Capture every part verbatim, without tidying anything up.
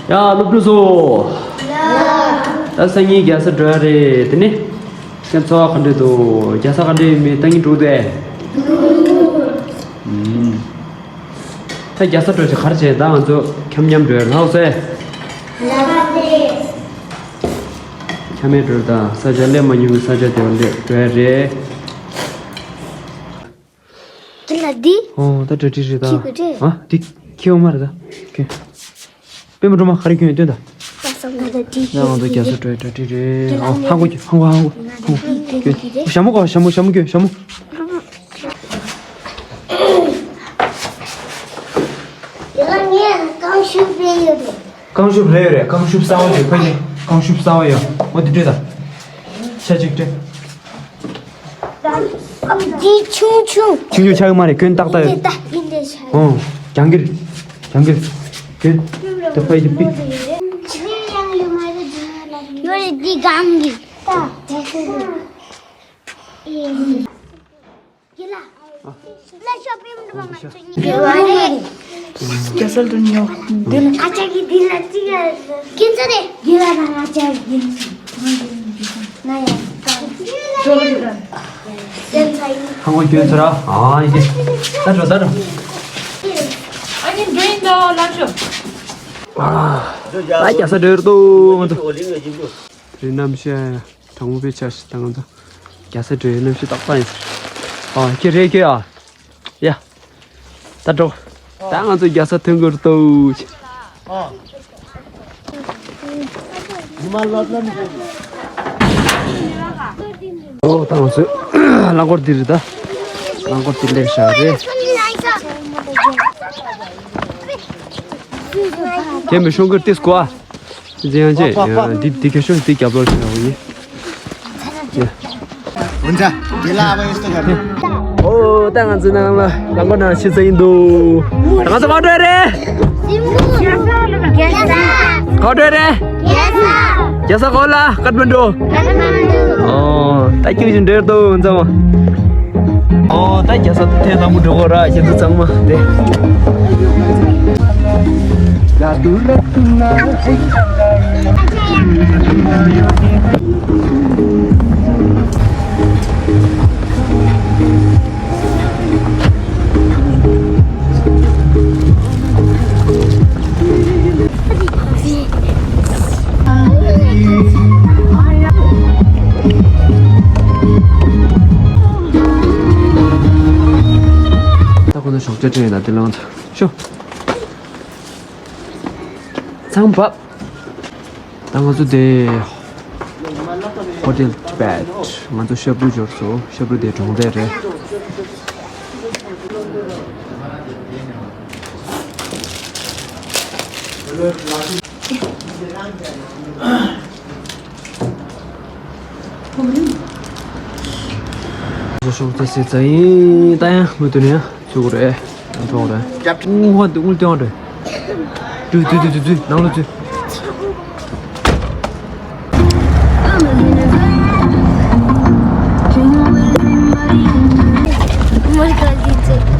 ཡ། སློབ་ཕྲུག་ཚོ། ད་སང་ཉིན་རྒྱལ་ས་འགྲོ་ཡ་རེད། དེ་ནི་ཁྱེད་ཚོ་ག་འདྲ་འདུག་རྒྱལ་ས་ག་འདྲ་ཡིན་མིན་ལྟ་གིན་འགྲོ་དེ། ད་རྒྱལ་ས་འགྲོ་ཆེད་ག་རེ་བྱས། ད་ང་ཚོ་འཁྱམ་འཁྱམ་འགྲོ་ཡ་ལྷག་སེ། ཁྱམ་མེད་འགྲོ་ད་ས་ཆ་སླེབས་མ་མྱོང་བའི་ས་ཆ་དེ་བ་སླེབས་འགྲོ་ཡ་རེད། དེ་ལ་འདི། ཨོ་ད་གྲ་སྒྲིག་རེད་ད། ཁྱི་གི་རེད། ཨ་འདི་ཁྱི་འོ་མ་རེད་ད། ཁྱི། པད་མ་སྒྲོལ་མ་ག་རེ་ཁྱོད་ཡོད་སྟོན་ད། ད་ང་ཚོ་རྒྱ་སེ་སྤྲོད་གྲ་སྒྲིག་རེད། ཨོ་ཧང་གོ་ཁྱི་ཧང་གོ་ཧང་གོ་ཧང་གོ་ཁྱི། ཞྭ་མོ་གོ་ཞྭ་མོ་ཞྭ་མོ་ཁྱོད་ཞྭ་མོ། དེ་ལ་ངས་རྐང་ཤུབས་སྤྲད་ཡོད་རེད། རྐང་ཤུབས་རེད་ཡོད་རེད། རྐང་ཤུབས་གསར་པ་ཡོད། ཕ་གི་རྐང་ཤུབས་གསར་པ་ཡོད། འོ་དེ་སྤྲོད་ད། ཤ་གཅིག་སྤྲད། འདི་ཆུང་ཆུང་། ཆུང་ཆུང་ཆགས་ཀྱི་མ་རེད། ཁྱོད་ཏག་ཏག་ཡོད། འདི་ལྟ་འདི་འདྲ་ཆགས། ཨོ། རྒྱང་གིར། རྒྱང་གིར། ཁྱོད། ད་ཕ་གི་པི། ཡོད་རེད་འདི་སྒང་གི། ད་དེ་ཚོ་རེད། ཡིན་ལ། རྒྱལ་ས་འགྲོ་མྱོང་། འདི་ལ་ཨ་ཅག་གིས་འདི་ལ་གཅིག་ཡ། རྒན་ཚ་རེད། རྒན་ལགས་དང་ཨ་ཅག་གིས་ང་ཡང་། ཧང་གོ་རྒན་ཚ་ར། ཨ་ཡི་གེ་ད་འགྲོ་ད་འགྲོ། ཨ་ནི་འགྲོ་ཡིན་ད་ལམ་ཤོག་ཨ་རྒྱལ་ས་འགྲོ་ཡོད་དོ་ང་ཚོ། རི་གནམ་གཤིས་གྲང་མོ་དཔེ་ཆ་ཞིག་ད་ང་ཚོ་རྒྱལ་ས་འགྲོ་ཡི་གནམ་གཤིས་ཏག་ཏག་ཡིན། ཨ་ཁྱེད་རེད་ཁྱེད་ཨ། ཡ། ད་འགྲོ། ད་ང་ཚོ་རྒྱལ་ས་ཐོན་དགོས་རེད་དོ། ཨོ་ད་ང་ཚོ་རླངས་འཁོར་འདི་རེད་ད། རླངས་འཁོར་འདི་སླེབས་བཞག་རེད། ཁྱེད་མི་ཤོང་གི་ཏིས་གོ་ཨ། འཛིན་ཡང་ཅེ། འདི་འདི་ག་ཤོང་འདི་རྒྱབ་ལོག་ཞིག་ཡོང་ཡིན། འོན་ཀྱང་དེ་ལ་ཨ་བ་ཡོད་སྟོན་ག་རེད། ཨོ་ད་ང་ཚོའི་ནང་ལ་རླངས་འཁོར་ནང་ཕྱི་ཚེ་ཡིན་འདུག་ད་ང་ཚོ་ག་འགྲོ་རེད། ག་འགྲོ་རེད། རྒྱལ་ས་ག་ལ་ཀཏ་མན་ཌུ། ཨོ་ད་ཁྱོད་ཀྱི་འགྲོ་འདུག་ང་ཚོ། ཨོ་ད་རྒྱལ་ས་ཐེངས་དང་པོ་འགྲོ་གོ་ར་ཁྱེད་ཚོ་ཚང་མ་དེ། ད་ཁོ་ཚོ་ཞོགས་ཇ་སྤྲད་ཡོད་ན་དེ་ལངས་ཤོག་ཚང་བབ། ད་ང་ཚོ་དེ་ཧོ་ཊེལ་ཊི་བེཊ། ང་ཚོ་ཤབ་རུ་འབྱོར་སོང་། ཤབ་རུ་དེ་གྲོང་རྡལ་རེད། ཤོག་ཚེ་སེ་ཚ་ཡིན། ད་ཡང་མི་འདུག་ནས་ཚུགས་རེད། ཡང་ཐོག་རེད། ཨུ་ཧ་འདི་དངུལ་སྟོན་རེད། དུ་དུ་དུ་དུ་དུ་ནང་ལོ་དུ།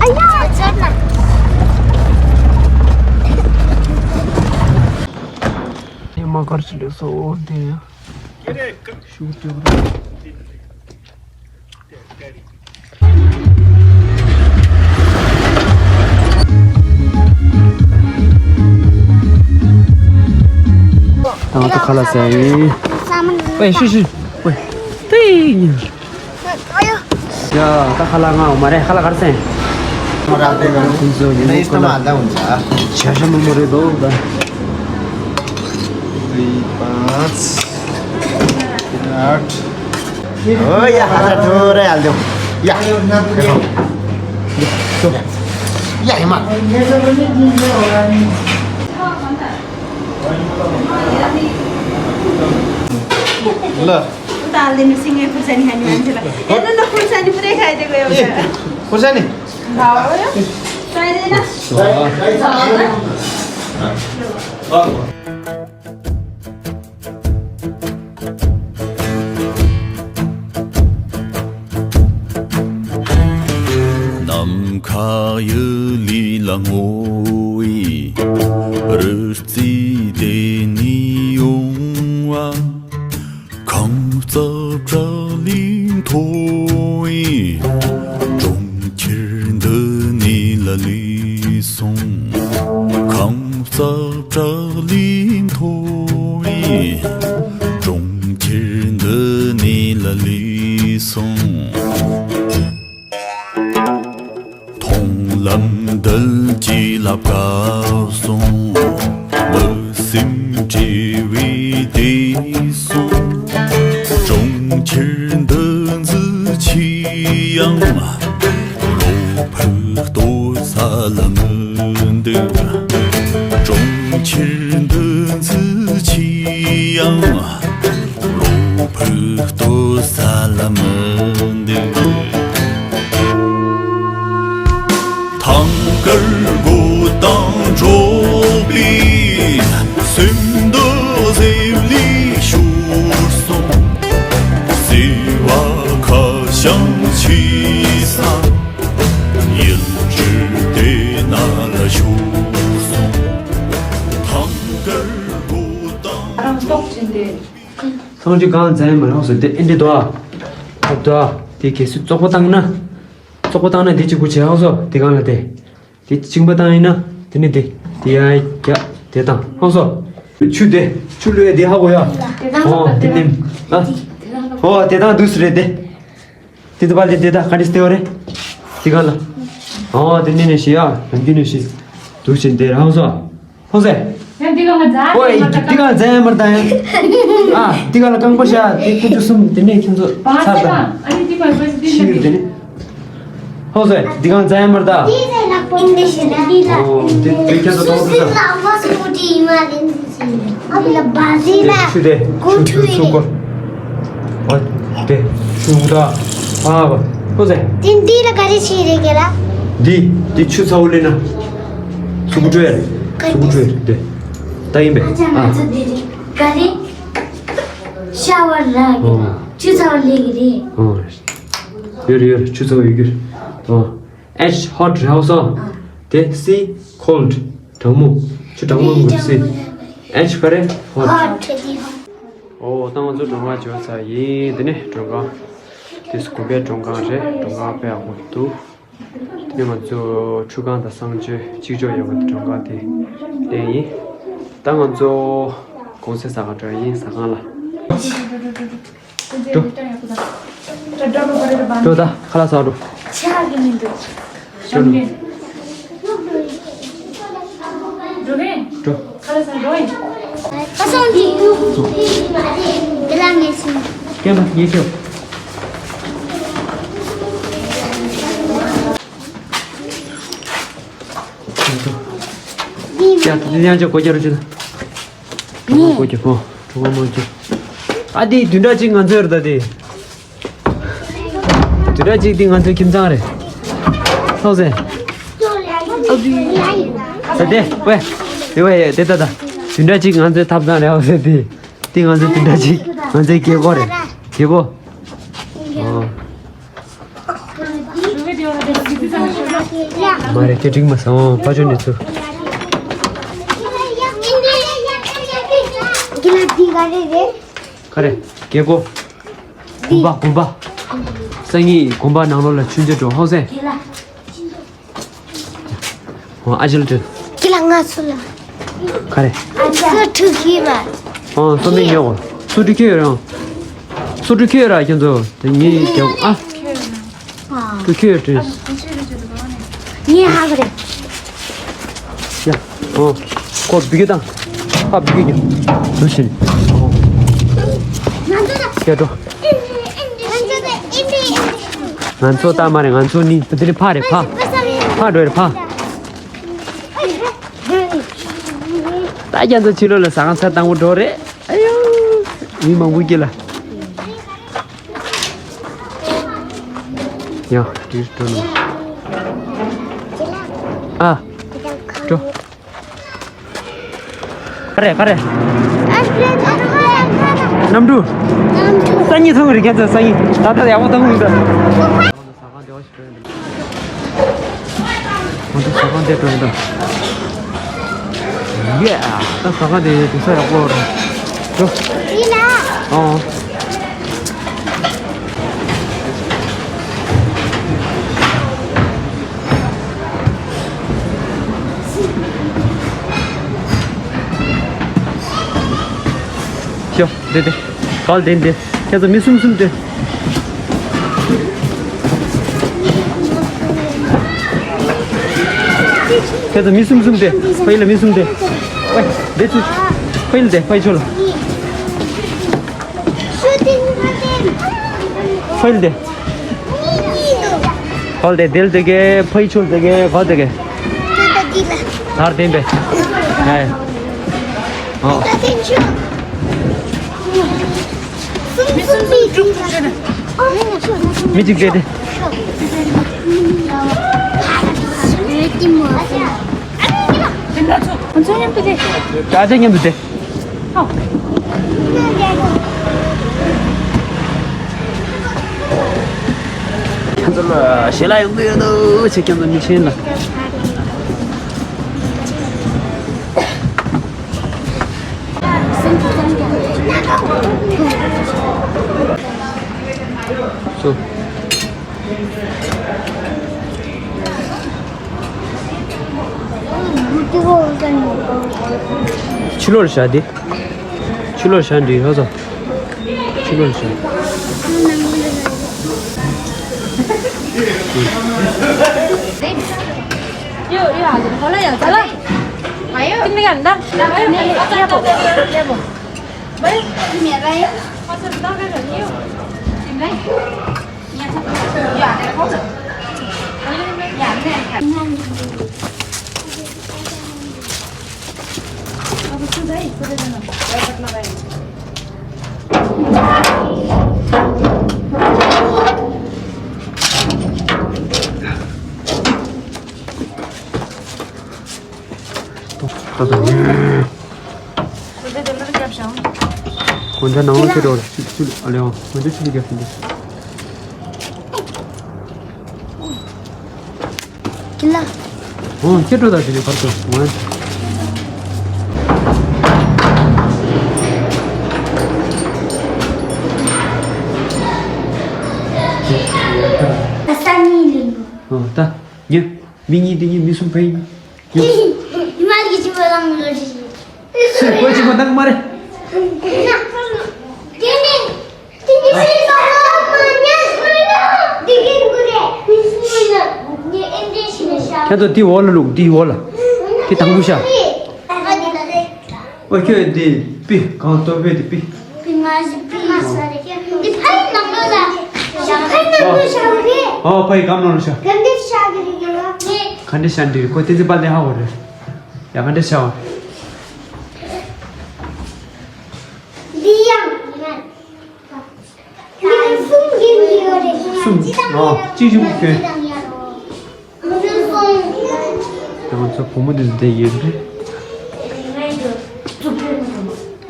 ཨ་ཡ་ཆར་ན། ཡ་མ་དཀར་ཞིག་ལས་སོ་དེ། ཤུགས་སྐྱོ་རེད། ད་ང་ཚོ་ཁ་ལག་ཟ་ཡིན། ཝེ་ཤི་ཤི་ཝེ། ཏི་ཉི། ཡ་ད་ཁ་ལག་ང་འོ་མ་རེད། ཁ་ལག་ག་རེ་ཟ་ཡིན། ཁོང་ཚོ་ཡིན་ནོ་ཁ་ལག་བྱ་ཤ་མོ་མོ་རེད་དོ་ད། ཨོ་ཡ་ཧ་ས་ཐོ་རེ་ཨལ་དོ། ཡ། ཡ་ཧེ་མ། ལ། ད་ལེ་མི་སི་ངའི་ཕུར་ས་ནི་ཧ་ཉུ་ཨན་ཅི་ལ། ཨེ་ནོ་ནོ་ཕུར་ས་ནི་པུ་རེ་ཁ་ཡ་དེ་གོ་ཡོ་ས། ཕུར་ས་ནི། འདའ་ཡོ། ས་ཡ་ན། ནམ་མཁའ་ཡུལ་ལི་ལ་ངོ་བོའི་རི། བརྩིས་ཏེ་ནི་ཡོང་བ། ཁང་རྩ་བྲག་ལས་མཐོ་བའི་གྲོང་ཁྱེར་འདི་ནས་ལ་ལུས་སོང་། ཁང་རྩ་བྲག་ལས་མཐོ་བའི་གྲོང་ཁྱེར་འདི་ནས་ལ་ལུས་སོང་། མཐོང་ལམ་འདི་ལ་བཀག་སོང་། མི་སེམས་བྲེལ་བས་བདེ་སོང་། གྲོང་ཁྱེར་འདི་ཚོ་ཆེ་ཡང་བློ་ཕུགས་ལྟོ་ས་ལ་མི་འདུག་གྲོང་ཁྱེར་འདི་ཚོ་ཆེ་ཡང་བློ་ཕུགས་ལྟོ་ས་ལ་མི་འདུག་ཐང་དཀར་མགོ་དང་འགྲོགས་པའི་སེམས་འདི་གཟེབ་ལས་ཤོར་སོང་། བརྩེ་བ་ཁ་བྱང་ཆེ་ས་ཡིད་སྤྲུལ་དེ་ན་ལ་ཤོར་སོང་། ཐང་དཀར་མགོ་དང་འགྲོགས་པའི། སང་ཅི་གང་ཙམ་མ་རག་སོ་དེ་ཨེ་འདྲི་དོ། ཨ་དོ། དེ་གལ་སྲིད་བཙོག་པ་བཏང་ན། བཙོག་པ་བཏང་ན་དེ་གཅིག་པུ་བྱེད་ཧ་གོ་སོ། དེ་གང་ལ་དེ། དེ་གཅིག་པ་བཏང་ཡིན་ན། དེ་ནི་དེ། དེ་ཡ་རྒྱ། དེ་བཏང་ཧ་གོ་སོ། ཆུ་དེ། ཆུ་བླུགས་ཡ་དེ་ཧ་གོ་ཡ། ཨོ་དེ་ནི། ཨ། ཨོ་དེ་བཏང་དུས་སུ་རེད་དེ། དེ་དུ་པ་ལེ་དེ་ད་ག་འདྲི་སྟེ་བ་རེད། དེ་གང་ལ། ཨོ་དེ་ནི་ནི་ཤི་ཡ། རང་རྒྱུ་ནི་ཤི། དུ་ཆེན་དེ་རང་སོ། ཧོ་སེ། ཡང་འདི་ག་ང་ཛ། ཨོ་ཡ་འདི་ག་ཛ་ཡ་མར་ད་ཡ། ཨ་འདི་ག་ལ་རྐང་པ་བཞག་དེ་ཁྱོད་ཚོ་གསུམ་དེ་ནས་ཁྱོད་ཚོ་ཚར་ད། ཨ་ནི་འདི་ག་ང་ཛ་འདི་ཤི་ཡོད་དེ་ནི། ཧོ་སེ་འདི་ག་ཛ་ཡ་མར་ད། ཨོ་དེ་དེ་ཁྱོད་ཚོ་གཏོང་ཐུབ་ད། ཆུ་དེ་ཆུ་ཆུ་ཚུགས་གོ། ཨ་དེ་ཆུ་ད། ཨ་བ། ཧོ་སེ། དེ་འདི་ལ་ག་རེ་བྱེད་རེད་ག་ལ། འདི་འདི་ཆུ་ཚ་བོ་ལེན་ན། སུ་གུ་ཀྲོ་ཡ་རེད། སུ་གུ་ཀྲོ་ཡ་རེད་དེ། ད་ཡིན་པས། ཨ་ང་ཚོ་འདི་རེད། ག་རེ། ཤ་བར་རག་གི་ཨོ། ཆུ་ཚ་བར་ལས་ཀྱི་རེད། ཨོ། ཡོད་རེད་ཡོད་རེད། ཆུ་ཚ་བར་ཡོད་རྒྱུ་རེད། ཨོ། H hot རེད་ཧ་གོ་སོང་། དེ་C cold གྲང་མོ། ཆུ་གྲང་མོ་མི་འདུག C H ག་རེ་hot། ཨོ་ད་ང་ཚོ་མགྲོན་ཁང་འབྱོར་ཚར་ཡིན། དེ་ནས་མགྲོན་ཁང་། དེ་སུ་དགོན་པའི་མགྲོན་ཁང་རེད། མགྲོན་ཁང་དཔེ་ཡག་པོ་འདུག་དེ་ནས་ང་ཚོ་ཁྲུས་ཁང་དང་གསང་སྤྱོད་གཅིག་ལྕོགས་ཡོད་པ་དེ་མགྲོན་ཁང་དེ་ལེན་ཡིན། ད་ང་ཚོ་གུང་སེང་ཟ་ག་འགྲོ་ཡིན། ཟ་ཁང་ལ། འགྲོ། འགྲོ་ད་ཁ་ལག་ཟ་འགྲོ། འགྲོ་ནི། འགྲོ་གི། འགྲོ། ཁ་ལག་ཟ་འགྲོ་ཡིན། ཁ་སང་དེ་དུ་དེ་ལ་མེད་སོང་། སྐྱེམས་པ་ཉེ་ཤོས། ཡ་དེ་ཡང་ཅོ་གོ་རྒྱ་རུ་ཅོ་ད། གྲོང་པ་གོ་རྒྱ་གོ། གྲོང་པ་མང་རྒྱ། ཨ་དེ་བདུན་ཕྲག་གཅིག་ང་ཚོའི་རེད་ད་དེ། བདུན་ཕྲག་གཅིག་དེ་ང་ཚོའི་ཁྱིམ་ཚང་རེད། ཐོག་ཟེ། ཨ་དེ་ཝེ། དེ་ཝེ་དེ་ད་ད། བདུན་ཕྲག་གཅིག་ང་ཚོའི་ཐབ་ཚང་རེད། ཨ་ཟེ་དེ། དེ་ང་ཚོའི་བདུན་ཕྲག་གཅིག་ང་ཚོའི་རྒྱལ་སྒོ་རེད། རྒྱལ་སྒོ། ཨོ། མ་རེད་ཁྱེད་འགྲིག་མ་སོང་ཕ་ཆོས་ནས་ཚུར། ག་རེ་རྒྱལ་སྒོ། དགོན་པ་དགོན་པ། སང་ཉིན་དགོན་པ་ནང་ལོགས་ལ་ཆུན་ཆ་འགྲོ་ཧོ་སེ། ཨོ་ཨ་ཅེ་ལ་སྤྲོད། ཁྱེད་ལ་ང་ཚོ་ལ། ག་རེ། སོ་ཁྲུ་ཁྱེད་མ། ཨོ་སོ་མི་ཉོ། སོ་ཁྲུ་ཁྱེད་རང་། སོ་ཁྲུ་ཁྱེད་ར་ཁྱེད་ཚོ་དེ་ངའི་རྒྱབ་ཨ། ཁྲུ་ཁྱེད་སྤྲོད། ངའི་ཧ་ག་རེ། ཡ། ཨོ། ཁོ་བི་གེ་དང་། ཨ་བི་གེ་ཉོ། འདུ་ཤིན། ཨོ། ང་ཚོ་ལ། ཡ་འགྲོ། ང་ཚོ་ལྟ་མ་རེད། ང་ཚོ་ནི་དེ་ནི་ཕ་རེད་ཕ། ཕ་འགྲོ་རེད་ཕ། ད་རྒྱ་མཚོ་ཕྱི་ལོགས་ལ་ཟ་ཁང་ཚ་དང་པོ་འགྲོ་རེད། ཨ་ཡོ། མི་མང་པོ་སྐྱེ་ལ། ཡ་དེར་འགྲོ་ནི། ཨ། འགྲོ། ག་རེ་ག་རེ། གནམ་གྲུ། སང་ཉིན་ཐོན་གི་རེད་ཁྱེད་ཚོ་སང་ཉིན། ད་ལྟ་ཡག་པོ་མཐོང་གི་འདུག་ང་ཚོ་ཟ་ཁང་དེ་འགྲོ་ཡིན་ད། ཡེ། ད་ཟ་ཁང་དེ་དེང་སང་ཡག་པོ་རེད། འགྲོ། ཡིན་ན། ཨོ། ཤོ། དེ་དེ། ག་ལ་དེ་འདི། ཁྱེད་ཚོ་མི་གསུམ་གསུམ་དེ། ཁྱེད་ཚོ་མི་གསུམ་གསུམ་དེ། ཕ་ཡུལ་ལ་མི་གསུམ་དེ། ཨོ། དེ་ཚོ། ཕ་ཡུལ་དེ། ཕ་ཡུལ་ཕྱོགས་ལ། ཕ་ཡུལ་དེ། ག་ལ་དེ། དེ་ལ་དེ་གེ། ཕ་ཡུལ་ཕྱོགས་དེ་གེ། ག་ལ་དེ་གེ། དར་ལྡན་པས། ཨེ། ཨོ། མི་གཅིག་བསྡད་དེ། ང་ཚོ་མཉམ་དུ་བསྡད། ཨོ། ང་ཚོ་ལ་ཞལ་ལག་ཡོང་གི་ཡོད་འདུག་ཁྱེད་རང་ཚོ་མི་ཆེན་ལ། སོ། ཕྱི་ལོགས་ལ་བཞག་དེ། ཕྱི་ལོགས་ལ་བཞག་འདི་ཧ་ས། ཕྱི་ལོགས་ལ་བཞག་ད་ད་ད། དགོན་ཆ་ནང་ལ་ཁྱེར་འགྲོ། ཆུ་ཆུ་ཨ་ལེ། འོ། དགོན་ཆ་ཆུ་ལ་རྒྱབ་ཟིན་ཏེ། ཁྱི་ལ། འོ། ཁྱེར་འགྲོ་ད། དེ་ནས་བར་དུ་འོང་། ས་གཉིས་ལེན་དགོས། འོ། ད་ཉོ། མི་གཉིས་དེ་གཉིས་མི་གསུམ་ཕན་ཡིན། ཉོ། ཉི་མ་གི་ཅི་མ་བཏང་ལོ་ཞིག་སུས་བཀོད་ཅི་མ་བཏང་མ་རེད། དེ་ནས་དེ་ནས་སུས་བཏང་ལོ་མ་ཉལ་སུས་ལོ། དེ་གིན་དགོས་རེད། མི་སུས་ལོ། ངས་ཨེ་འདྲས་ཞིག་ལ་བཞག་ཁྱེད་ཚོ་དེ་འོག་ལ་བླུགས། དེ་འོག་ལ། དེ་དང་པོ་བཞག་ཨ་དེ་ལ། ཨོ། ཁྱོད་འདི་པི་གང་ལྟོ་བས་འདི་པི། པི་མ་ཟི་པི་མ་ཟ་རེད། འདི་ཕ་ཡི་ནང་ལོགས་ལ། ཕ་ཡི་ནང་ལོགས་བཞག་རེད། ཨོ། ཕ་ཡི་སྒམ་ནང་ལ་བཞག་ག་འདྲས་བཞག་གི་རེད་ཡོད་ལ། ག་འདྲས་བཞག་འདི་རེད། ཁོ་བསྟན་འཛིན་དཔལ་ལྡན་ཧ་གོ་རེད། ཡ། ག་འདྲས་བཞག་འདི་ཡང་། གསུམ། ཨོ། གཅིག་གཅིག་པུ་སྐྱོན། ང་ཚོ་བུ་མོ་དེ་ཚོ་བསྡད་ཡོད་རེད།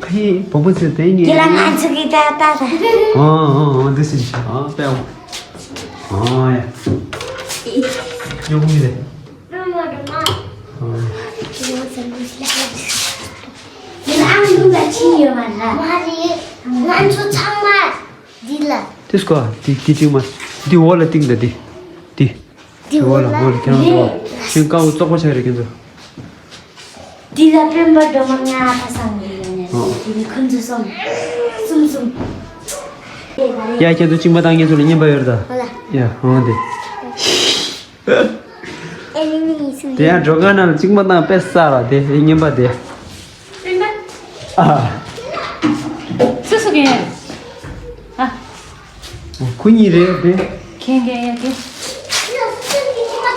ཁ་ཡི་བུ་མོ་ཚོ་བསྡད་ཡོད་རེད། ཁྱེད་ལ་ང་ཚོ་གི་ད་ད་ད། ཨོ་ཨོ་ཨོ། འདི་སྲིད་ཤག་ཨོ། དཔེ་ཨོ། ཨོ་ཡ། ཉོ་གི་རེད། ཨོ། ང་ཚོ་ཚང་མ། འདི་ལ། དེ་སྐོར་དེ་དེ་གཅིག་མ། འདི་འོག་ལ་བཏིང་ད་འདི། འདི། འདི་འོག་ལ། འོག་ལ། འོག་ལ་ཁྱེད་རང་ཚོ། ཁྱེད་ཀ་བོ་བཙོག་པ་ཆགས་རེད་ཁྱེད་ཚོ། འདི་ལ་སྤེན་པ་སྒྲོལ་མ་ལྔ་པ་སངས་རྒྱས་ཡོད་ནས། ཨོ། འདི་ནི་ཁོང་ཚོ་གསུམ། གསུམ་གསུམ། ཡ། ཁྱེད་ཚོ་གཅིག་མ་བཏང་ངེས་ཚོ་ལ་རྔན་པ་ཡོད་རེད་ད། ཨོ་ལ། ཡ། འོང་དེ། ཨེ་ནི་ནི་སུ། དེ་ཡང་འགྲོ་ག་ན་ལ་གཅིག་མ་བཏང་པས་ས་ར་དེ་རྔན་པ་དེ། སྤེན་པ། ཨ། སུ་སུ་གན། ཨ། ཁོ་གཉིས་རེད་དེ། གན་གན་ཡ་གན།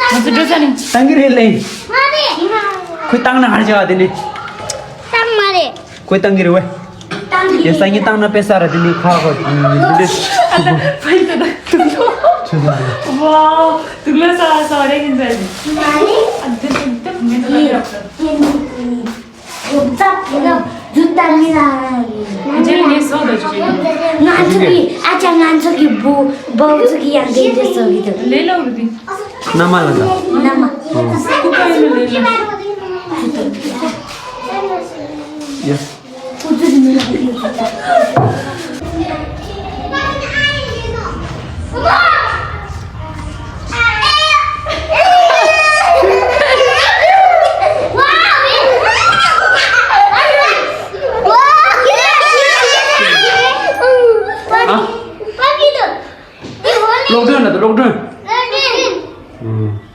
ང་ཚོ་འགྲོ་ས་ནི། བཏང་གི་རེད་ལེ། མ་རེད། ཁོས་བཏང་ན་ཧར་བྱ་བ་དེ་ནི། བཏང་མ་རེད། ཁོས་བཏང་གི་རེད་བས། བཏང་གི་རེད། དེ་སང་ཉིན་བཏང་ན་པེ་ས་ར་དེ་ནི་ཁ་ཁོ། ཨ་ད་ཕན་ཚུན་ད། ཆུ་ཚོད་རེད། ཝའོ། དུག་ལ་ས་ས་རེ་ཡིན་ཟེར། མ་རེད། ཨ་དེ་དེ་དེ་མེད་ད་ཡོད། ང་ཚོ་གི་བཟོ་འདྲ་ཅིག་བྱེད་ཀྱི། ང་ཚོ་གི་ཨ་ཅག་ང་ཚོ་གི་བུ་བུ་ཚོ་གི་ཡང་དེ་འདྲ་བཟོ་གི་འདུག་ལེ་ལོ་རུ་དེ། མནའ་མ་ལ་ད། མནའ་མ། ཨོ། སྐུ་པ་ཡིན་ན་ལེ་ལོ། ཨ། གློག་སྒྲོན་ལ་ད་གློག་སྒྲོན། ཨུམ།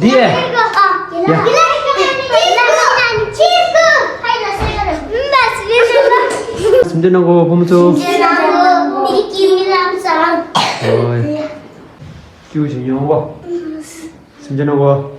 འདི། སེམས་ཅན་ནང་གོ་བུ་མོ་ཚོ། ཨོའི། ཀྱུ་ཞིག་ཡོང་གོ། སེམས་ཅན་ནང་གོ།